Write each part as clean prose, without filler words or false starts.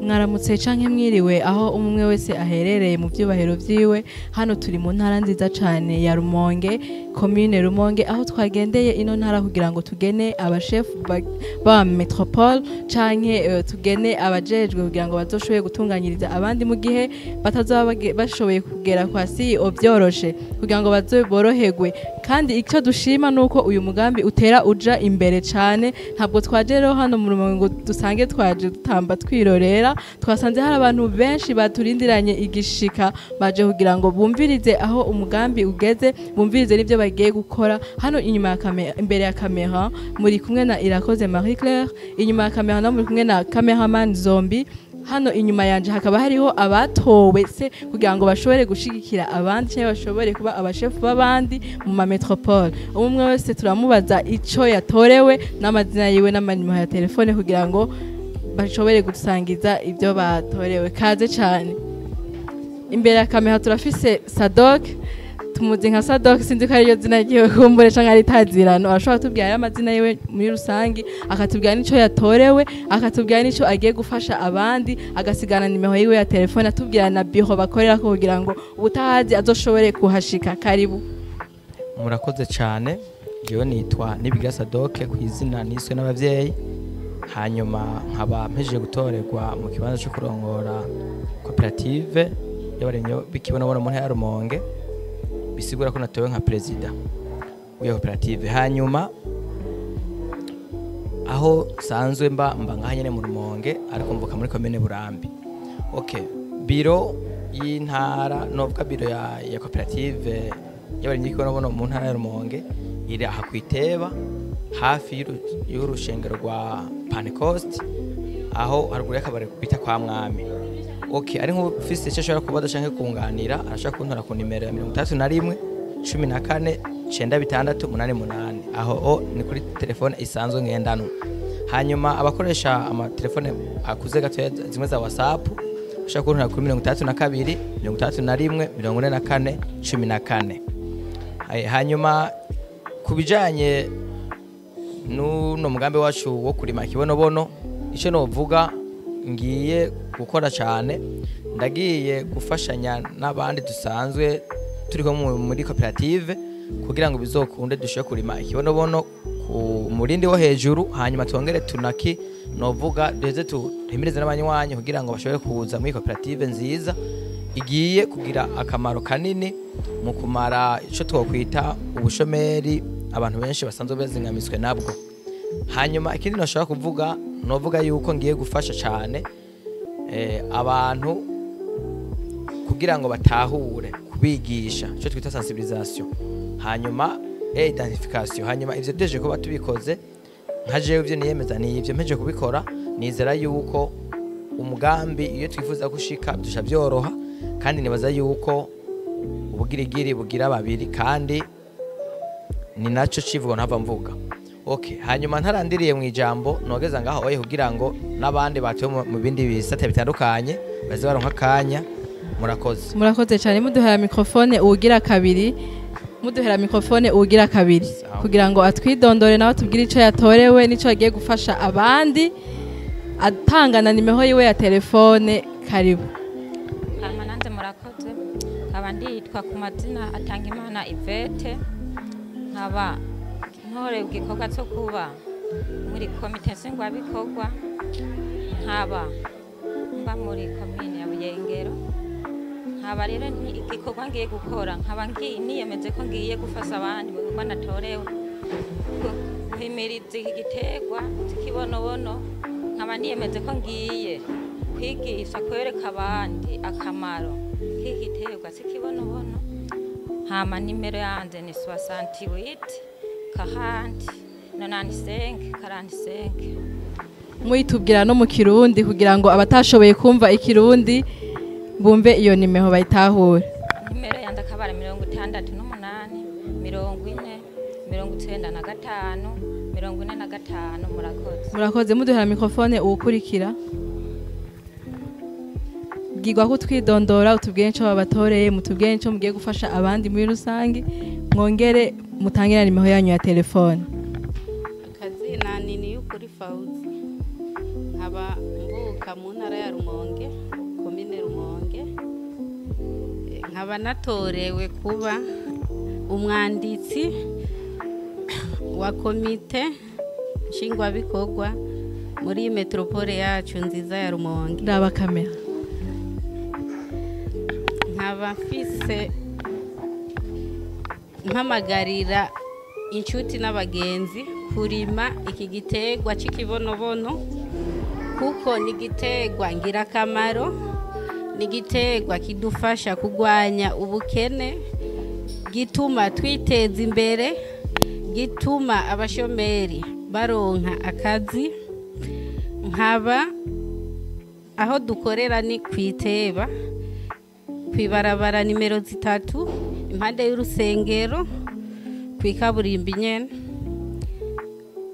Mwaramutse canke mwiriwe aho umwe wese aherereye mu vyubahiro vyiwe. Hano turi mu ntara nziza cane ya Rumonge, commune Rumonge, aho twagendeye ino ntara kugira ngo tugene abashefu ba métropole canke tugene abajejwe kugira ngo bazoshobore gutunganyiriza abandi mu gihe batazoba bashoboye kugera kwa CEO vyoroshe, kugira ngo bazoboroherwe. Kandi icyo dushima nuko uyu mugambi utera uja imbere cane. Ntabwo twaje rero hano mu Rumonge ngo dusange twaje dutamba twirorera. Twasanze hari abantu benshi baturindiranye igishika, baje kugira ngo bumvirize aho umugambi ugeze, bumvirize n'ibyo bagiye gukora. Hano inyuma ya kamera, imbere ya kamera muri kumwe na Irakoze Marie Claire, inyuma ya kamera no muri kumwe na cameraman Zombi. Hano inyuma yanje hakaba hariho abatowe se kugira ngo bashobore gushigikira abandi cyangwa bashobore kuba abashefu b'abandi mu ma métropole. Umwe wese turamubaza ico yatorewe n'amazina yiwe n'amanimero ya telefone kugira ngo bashobore gusangiza ibyo batorewe. Kaze cyane. Imbere ya kamera turafise Sadok, tumuzi nka Sadok, sinzi ko ariyo zina ryiwe kumbure canke ari tazirano. Arashobora kutubwira amazina yiwe muri rusangi, akatubwira n'ico yatorewe, akatubwira n'ico agiye gufasha abandi, agasigana nimero yiwe ya telefone, atubwira na biro bakorera ko kugira ngo ubutahazi azoshobore kuhashika. Karibu. Murakoze cyane. Jewe nitwa Nibiga Sadoke ku izina niswe n'abavyeyi, hanyuma nkaba mpejeje gutorerwa mu kibanza cyo kurongora koperative y'abarimyi b'ikibonobono mu ntara ya Rumonge, bisigura ko natowe nka perezida w'iyo koperative. Hanyuma aho sanzwe mba ngaha nyene mu Rumonge, ariko mvuka muri komine Burambi. Okay, biro y'intara, novuga biro ya koperative y'abarimyi b'ikibonobono mu ntara ya Rumonge, iri aha kwiteba hafi y'urushengero rwa Pentecost, aho haruguru y'akabari bita kwa Mwami. Okay, ari nk'ufise icyo ashobora kubaza canke kunganira, arashobora kuntora ku nimero ya 31 14 96 88. Aho o ni kuri telefone isanzwe ngendanwa. Hanyuma abakoresha amatelefone akuze gatoya, zimwe za WhatsApp, ushobora kuntora kuri 62 61 44 14. Hanyuma ku bijanye n'uno mugambi wacu wo kurima ikibonobono, icyo novuga ngiye gukora cyane, ndagiye gufashanya n'abandi dusanzwe turi kumwe muri koperative kugira ngo bizokunde dushobore kurima ikibonobono ku murindi wo hejuru. Hanyuma twongere tunaki novuga duheze tuhimirize n'abanywanyi kugira ngo bashobore kuza muri koperative nziza igiye kugira akamaro kanini mu kumara icyo twokwita ubushomeri abantu benshi basanzwe bazingamitswe nabwo. Hanyuma ikindi nashobora kuvuga, novuga yuko ngiye gufasha cyane abantu kugira ngo batahure, kubigisha icyo twita sensibilisation, hanyuma identification. Hanyuma ivyo duhejeje kuba tubikoze, nka jewe ivyo niyemeza ni ivyo mpejeje kubikora, nizera yuko umugambi iyo twifuza gushika dusha byoroha, kandi nibaza yuko ubugirigiri bugira babiri, kandi ni naco civugo ntava mvuga. Okay, hanyuma ntarandiriye mu ijambo, nogeza ngaho oye kugira ngo n'abandi batuye mu bindi bisate bitandukanye baze baronka akanya. Murakoze. Murakoze cyane. Muduhera microphone uwugira kabiri, muduhera microphone uwugira kabiri kugira ngo atwidondore nawe, atubwire ico yatorewe n'ico agiye gufasha abandi, atanga na nimero yiwe ya telefone. Karibu. Hama nanze murakoze. Nkaba nditwa ku mazina Atangimana Yvette, nkaba ntorewe igikorwa cyo kuba muri komite nshingwabikorwa, nkaba mba muri komine ya Buyengero. Nkaba rero ni igikorwa ngiye gukora, nkaba niyemeje ko ngiye gufasha abandi mu gikorwa natorewe guhimiriza iki giterwa cy'ikibonobono. Nkaba niyemeje ko ngiye kwigisha, kwereka abandi akamaro k'iki giterwa cy'ikibonobono. Hama nimero yanje ni 68 40 95 45. Muyitubwira no mu Kirundi kugira ngo abatashoboye kumva Ikirundi bumve iyo nimero, bayitahure. Nimero yanje akaba ari 68 40 95 45. Murakoze. Murakoze. Muduhera microphone uwukurikira. Bwirwa ko twidondora, utubwire ico babatoreye, mutubwire ico mugiye gufasha abandi muri rusange, mwongere mutange na nimero yanyu ya telefone. Akazina ni Niyukuri Fawuzi, nkaba mvuka mu ntara. ya Rumonge, komine Rumonge. Nkaba natorewe kuba umwanditsi wa komite nshingwabikorwa muri metropole yacu nziza ya Rumonge. Ndaba kamera. Nkaba mfise mpamagarira inshuti n'abagenzi kurima iki giterwa c'ikibonobono, kuko ni igiterwa ngirakamaro, ni igiterwa kidufasha kurwanya ubukene, gituma twiteza imbere, gituma abashomeri baronka akazi. Nkaba aho dukorera ni kwiteba kwibarabara nimero 3 impande y'urusengero kwikaburimbi nyene.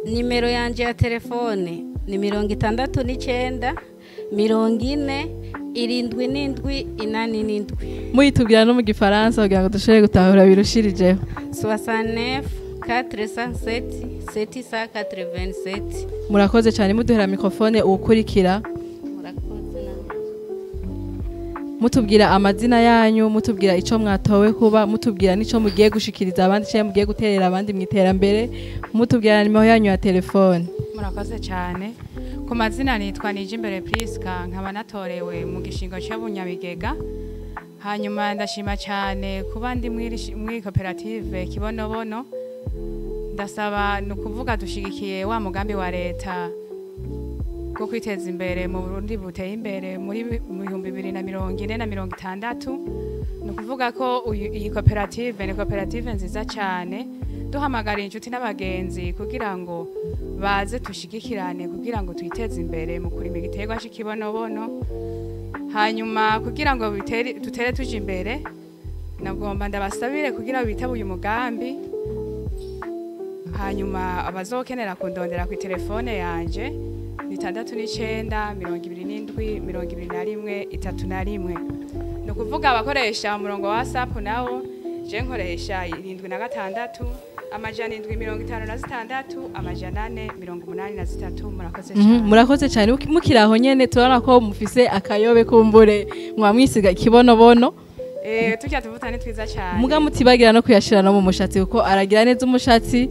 Nimero yanje ya telefone ni 69 40 77 87. Muyitubwira no mu gifaransa kugira ngo dushobore gutahura birushirijeho. 69 407 787. Murakoze cyane, muduhera mikrofone uwukurikira. Murakoze namwe. Mutubwira amazina yanyu, mutubwira ico mwatowe kuba, mutubwira nico mugiye gushikiriza abandi cyangwa mugiye guterera abandi mu iterambere, mutubwira nimero yanyu ya telefone. Murakoze cyane. Ku mazina nitwa Nijimbere Priska, nkaba natorewe mu gishingo cy'Abunyabigega. Hanyuma ndashima cyane kuba ndi muri koperative Kibonobono. Ndasaba nukuvuga dushigikiye wa mugambi wa leta bwo kwiteza imbere mu Burundi buteye imbere muri 2040 na 60. Nukuvuga ko iyi koperative ni koperative nziza cyane, duhamagara inshuti n'abagenzi kugira ngo baze tushigikirane kugira ngo twiteze imbere mu kurima igiterwa c'ikibonobono. Hanyuma kugira ngo dutere tuje imbere, nagomba ndabasabire kugira bitabe uyu mugambi. Hanyuma abazokenera kundondera ku telefone yanje ni 69 27 21 31. Ni ukuvuga abakoresha umurongo wa WhatsApp nawo je nkoresha 76 756 483. Murakoze cyane. Murakoze cyane. Mukiraho nyene turabona ko mufise akayobe kumbure mwamwisiga ikibonobono. Tujya tuvuta ni twiza cyane. Muga mutibagira no kuyashira no mu mushatsi kuko aragira neza umushatsi.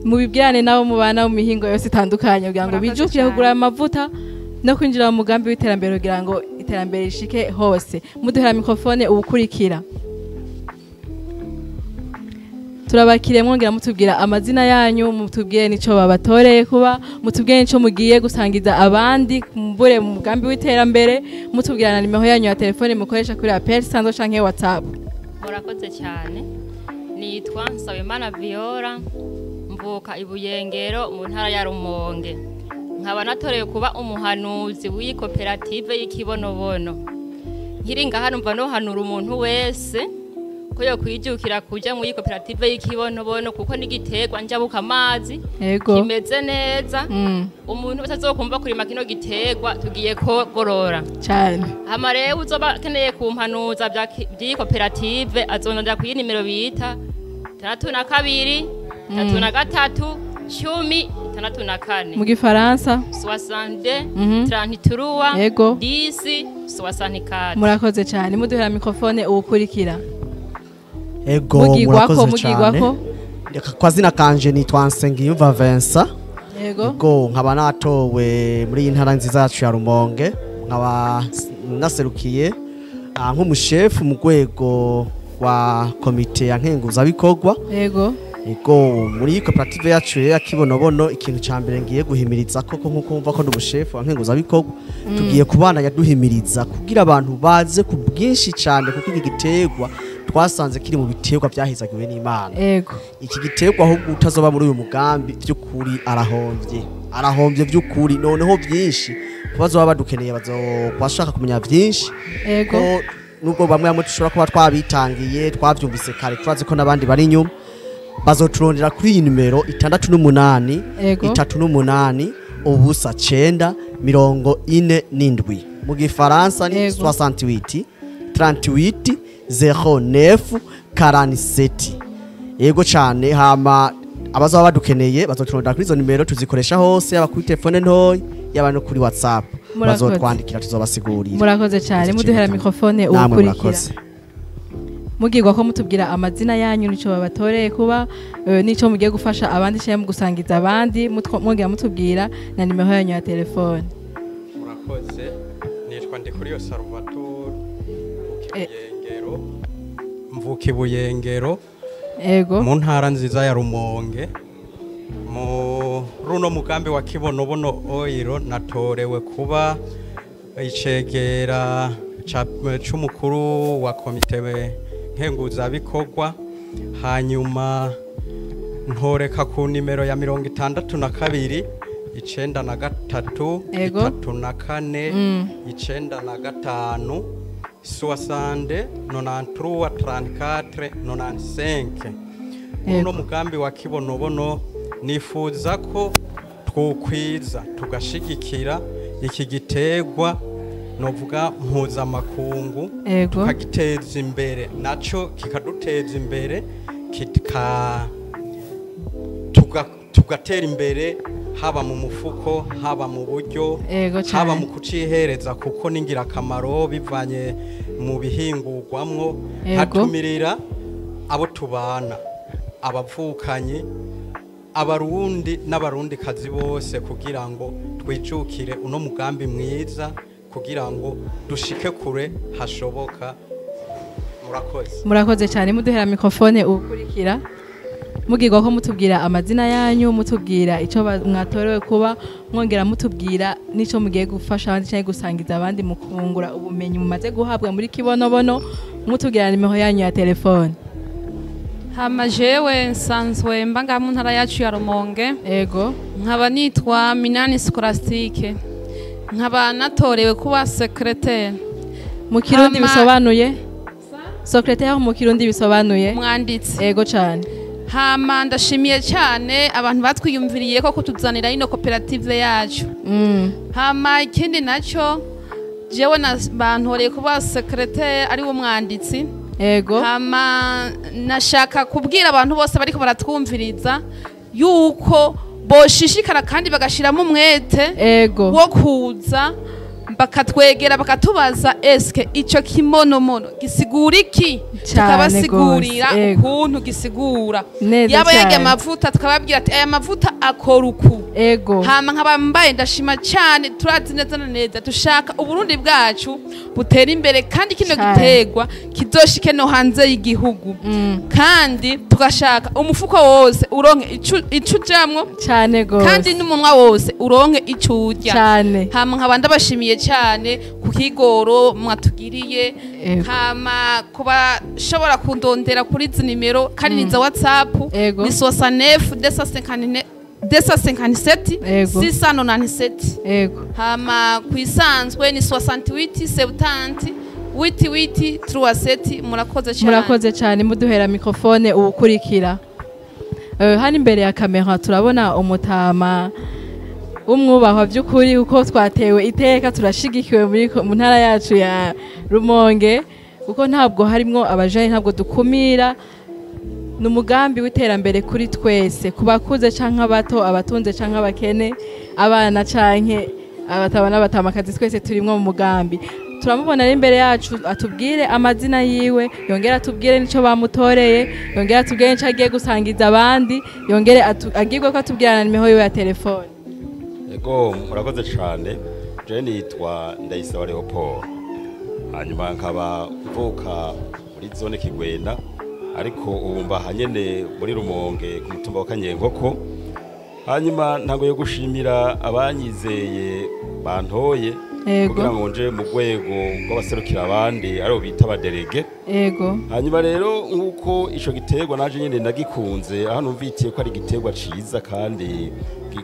Mubibwirane nabo mubana mu mihingo yose itandukanye kugira ngo bijukire kugura amavuta no kwinjira mu mugambi w'iterambere kugira ngo iterambere rishike hose. Muduhera mikrofone ubukurikira. Turabakire mwongera mutubwira amazina yanyu, mutubwire nico babatoreye kuba, mutubwire nico mugiye gusangiza abandi mbure mu mugambi w'iterambere, mutubwira na nimero yanyu ya telefone mukoresha kuri appel sanzo canke WhatsApp. Murakoze cyane. Nitwa Nsabimana Viola, mvuka Ibuyengero mu ntara ya Rumonge. Nkaba natoreye kuba umuhanuzi w'iyi koperative y'Ikibonobono. Nkiringa hano mva no hanura umuntu wese ko yo kwijukira kuja mu koperative y'Ikibonobono kuko nigiterwa njabuka amazi kimeze neza. Umuntu wese azokumva kurima kino giterwa tugiye kogorora cyane. Hama rero uzoba akeneye kumpanuza by'iyi koperative azononda ku nimero bita 62 33 10 64. Mu gifaransa 62 33 10 64. Murakoze cyane. Muduhera mikrofone uwukurikira. Ego, murakoze cyane. Kwa zina kanje nitwa Nsengiyumva Vincent. Ego, nkaba natowe muri iyi ntara nziza yacu ya Rumonge, nkaba naserukiye nk'umushefu mu rwego rwa komite ya nkenguzabikorwa. Ego. Ego, muri koperative yacu ya Kibonobono ikintu ca mbere ngiye guhimiriza koko nkuko umva ko ndi umushefu wa nkenguzabikorwa, tugiye kubana yaduhimiriza kugira abantu baze ku bwinshi cyane kuko iki giterwa twasanze kiri mu biterwa byahezagiwe n'Imana. Ego. Iki giterwa ahubwo utazoba muri uyu mugambi by'ukuri arahombye. Arahombye by'ukuri, noneho byinshi kubazo badukeneye bazokwashaka kumenya byinshi. Ego. Nubwo bamwe bamwe dushobora kuba twabitangiye twavyumvise kare turazi ko nabandi bari inyuma, bazoturondera kuri iyi nimero 68 38 ubusa 9 47. Mu gifaransa ni 68 38 09 47. Yego cyane. Hama abazoba badukeneye bazoturondera kuri izo nimero, tuzikoresha hose, yaba kuri telefone ntoyi, yaba no kuri WhatsApp bazotwandikira tuzobasigurira. Murakoze cyane, muduhera microphone ukurikira. Mugirwa ko mutubwira amazina yanyu nico babatoreye kuba nico mugiye gufasha abandi cyangwa mu gusangiza abandi, mwongera mutubwira na nimero yanyu ya telefone. Murakoze, nitwa Ndikuriyo Salvatore mvuka Ibuyengero, ego, mu ntara nziza ya Rumonge. Mu runo mugambi wa Kibonobono Oil natorewe kuba icegera c'umukuru wa komite nkenguzabikorwa, hanyuma ntoreka ku nimero ya 62 93 34 95 60 93 34 95. Uno mugambi wa Kibonobono nifuza ko twokwiza tugashigikira iki gitegwa novuga mpuzamakungu, tukagiteza imbere naco kikaduteza imbere, tugatera imbere haba mu mufuko, haba mu buryo, haba mu kucihereza, kuko n'ingirakamaro bivanye mu bihingurwamwo. Hatumirira abo tubana, abavukanyi, abarundi n'abarundi kazi bose, kugira ngo twijukire uno mugambi mwiza, kugira ngo dushike kure hashoboka. Murakoze. Murakoze cyane, muduhera microphone ukurikira. Mugirwa ko mutubwira amazina yanyu, mutubwira ico mwatorewe kuba, mwongera mutubwira nico mugiye gufasha abandi cyangwa gusangiza abandi mu kungura ubumenyi mumaze guhabwa muri Kibonobono, mutubwira nimero yanyu ya telefone. Hama jewe nsanzwe mba ngaha mu ntara yacu ya Rumonge. Ego. Nkaba nitwa Minani Scolastique. Nkaba natorewe kuba secrétaire. Mu Kirundi bisobanuye? Secrétaire mu Kirundi bisobanuye? Umwanditsi. Ego cyane. Hama ndashimiye cyane abantu batwiyumviriye ko kutuzanira ino koperative yacu. Hama ikindi naco jewe bantoreye kuba secrétaire ari wo mwanditsi. Ego. Hama nashaka kubwira abantu bose bariko baratwumviriza yuko boshishikara kandi bagashiramo umwete wo kuza bakatwegera bakatubaza eske ico kimonomono gisigura iki, tukabasigurira ukuntu gisigura. Yaba yarya amavuta tukababwira ati aya mavuta akora uku. Ego. Hama nkabambaye ndashima cyane, turazi neza na neza dushaka Uburundi bwacu butera imbere kandi kino gitegwa kizoshike no hanze y'igihugu. Kandi tugashaka umufuko wose uronke ico ujamwo cyane gose, kandi n'umunwa wose uronke ico urya cyane. Hama nkaba ndabashimiye cyane ku kigoro mwatugiriye. Hama kuba shobora kundondera kuri izi nimero kandi ni za WhatsApp ni 69 259 257 697. Ego. Hama kuisanzwe ni 68 70 88 37. Murakoze cyane. Murakoze cyane, muduhera microphone ubukurikira. Hano imbere ya kamera turabona umutama umwubahwa by'ukuri, kuko twatewe iteka turashigikiwe muri mu ntara yacu ya Rumonge, kuko ntabwo harimo abajanye, ntabwo dukumira, ni umugambi w'iterambere kuri twese, kubakuze canke abato, abatunze canke abakene, abana canke abatabana batamakazi, twese turimwo mu mugambi. Turamubona ari imbere yacu, atubwire amazina yiwe, yongera atubwire nico bamutoreye, yongera atubwire nico agiye gusangiza abandi, yongere agirwe ko atubwira na nimero yiwe ya telefone. Ego, murakoze cyane. Je nitwa Ndayisaba Leopold, hanyuma nkaba mvuka muri zone Kigwena, ariko ubu mba nyene muri Rumonge ku mutumba wa Kanyenkoko. Hanyuma ntango yo gushimira abanyizeye bantoye kugira ngo nje mu rwego rw'abaserukira abandi aribo bita abaderege. Ego. Hanyuma rero nkuko ico giterwa naje nyene nagikunze, aho numvitiye ko ari igiterwa ciza kandi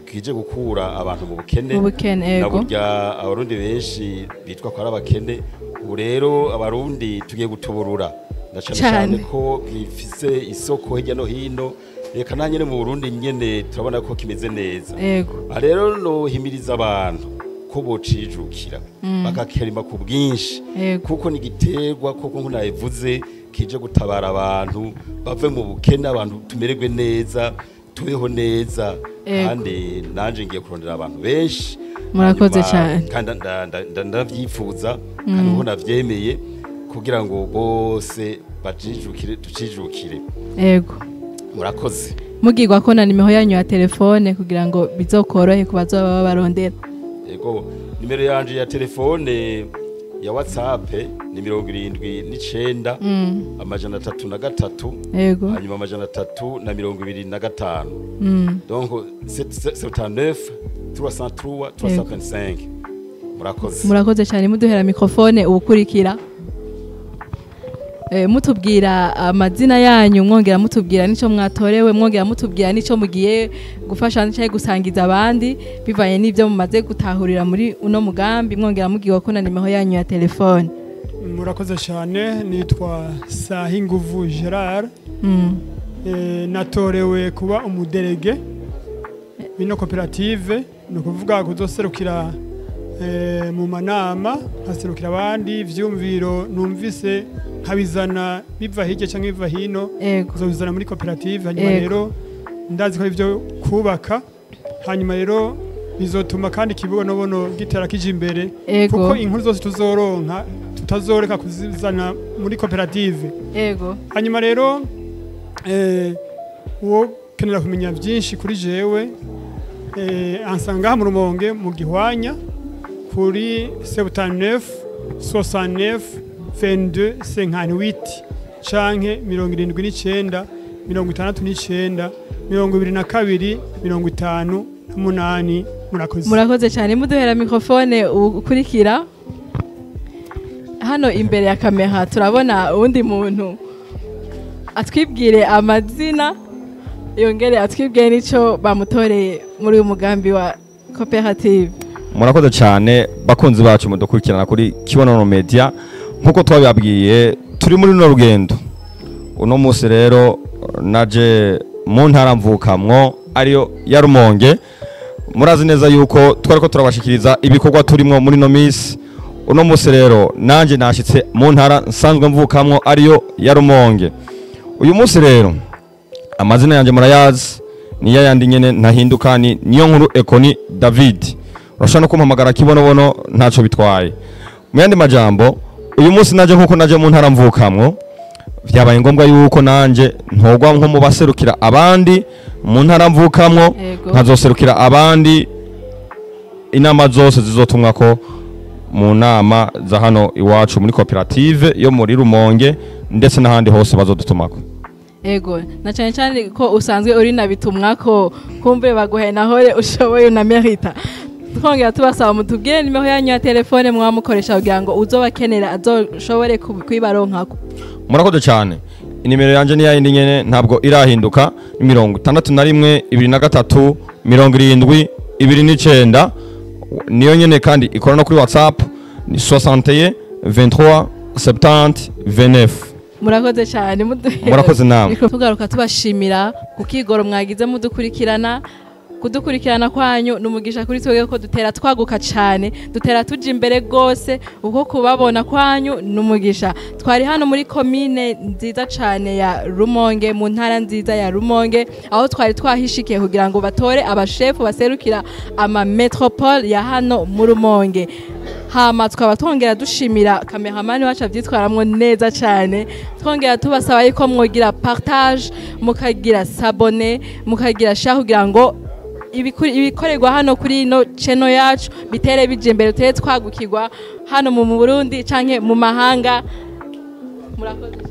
kije gukura abantu mu bukene. Ego. Naburya abarundi benshi bitwa ko ari abakene, ubu rero abarundi tugiye gutuburura na cyane cyane ko gifise isoko hirya no hino. Reka nanyene mu Burundi nyene turabona ko kimeze neza. Ego. Rero no himiriza abantu ko bocijukira bakakerima ku bwinshi, kuko ni igiterwa koko nko nabivuze kije gutabara abantu bave mu bukene, abantu tumererwe neza, tubeho neza. Kandi nanje ngiye kurondera abantu benshi Murakoze cyane. Kandi ndavyifuza kandi ubu navyemeye kugira ngo bose bajijukire tucijukire. Yego. Murakoze. Mugirwa ko na nimero yanyu ya telefone kugira ngo bizokorohe kubazoba barondera. Yego, nimero yanje ya telefone ya WhatsApp ni 79 303 hanyuma 325. Donc 79 303 325. Murakoze. Murakoze cyane. Muduhera microphone ubukurikira. Mutubwira amazina yanyu, mwongera mutubwira nico mwatorewe, mwongera mutubwira nico mugiye gufasha cyangwa gusangiza abandi bivanye n'ibyo mumaze gutahurira muri uno mugambi, mwongera mugiwe ko na nimero yanyu ya telefone. Murakoze cyane. Nitwa Sahinguvu Gerard. Natorewe kuba umudelege w'ino koperative, ni ukuvuga kuzoserukira mu manama, nkaserukira abandi ivyumviro numvise nkabizana biva hirya cyangwa biva hino, kuzobizana muri koperative. Hanyuma rero ndazi ko ivyo kubaka, hanyuma rero bizotuma kandi Kibonobono gitera kije imbere, kuko inkuru zose tuzoronka tutazoreka kuzizana muri koperative. Hanyuma rero uwo kenera kumenya byinshi kuri jewe ansanga mu Rumonge mu Gihwanya kuri 79 69 22 58 canke 79 69 22 58. Murakoze. Murakoze cyane. Muduhera microphone ukurikira. Hano imbere ya kamera turabona uwundi muntu atwibwire amazina yongere atwibwire nico bamutoreye muri uyu mugambi wa koperative. Murakoze cyane bakunzi bacu mudukurikirana kuri Kibonobono Media. Nkuko twabibabwiye turi muri runo rugendo. Uno munsi rero naje mu ntara mvukamwo ariyo ya Rumonge. Murazi neza yuko twariko turabashikiriza ibikorwa turimo muri no misi. Uno munsi rero nanje nashitse mu ntara nsanzwe mvukamwo ariyo ya Rumonge. Uyu munsi rero amazina yanje murayazi ni yayandi nyene ntahinduka, ni niyo nkuru Ekoni David. Urashobora no kumpamagara Kibonobono ntaco bitwaye. Mu yandi majambo, uyu munsi naje nkuko naje mu ntara mvukamwo, vyabaye ngombwa yuko nanje ntogwa nko mu baserukira abandi mu ntara mvukamwo, nkazoserukira abandi inama zose zizotumwa ko mu nama za hano iwacu muri koperative yo muri Rumonge ndetse n'ahandi hose bazodutumako. Ego, na cyane cyane ko usanzwe uri nabitumwa ko kumbe baguhe nahore ushoboye unamerita. Twongera tubasaba mutubwire nimero yanyu ya telefone mwamukoresha kugira ngo uzobakenera azoshobore kwibaronkako. Murakoze cyane. Inimero yanje ni yayindi nyene ntabwo irahinduka, 61 23 70 29 niyo nyene, kandi ikora no kuri WhatsApp ni 61 23 70 29. Murakoze cyane. Murakoze namwe. Tugaruka tubashimira kukigoro mwagize mudukurikirana. Kudukurikirana kwanyu numugisha kuri twebwe ko dutera twaguka cyane, dutera tuja imbere gose, uko kubabona kwanyu numugisha. Twari hano muri commune nziza cyane ya Rumonge, mu ntara nziza ya Rumonge, aho twari twahishikiye kugira ngo batore abashefu baserukira ama metropole ya hano mu Rumonge. Hama twaba twongera dushimira cameraman wacu avyitwaramwo neza cyane, twongera tubasaba yuko mwogira partage, mukagira s'abonner, mukagira share kugira ngo ibikorerwa hano kuri ino channel yacu bitere bije imbere, tere twagukirwa hano mu Burundi canke mu mahanga. Murakoze cyane.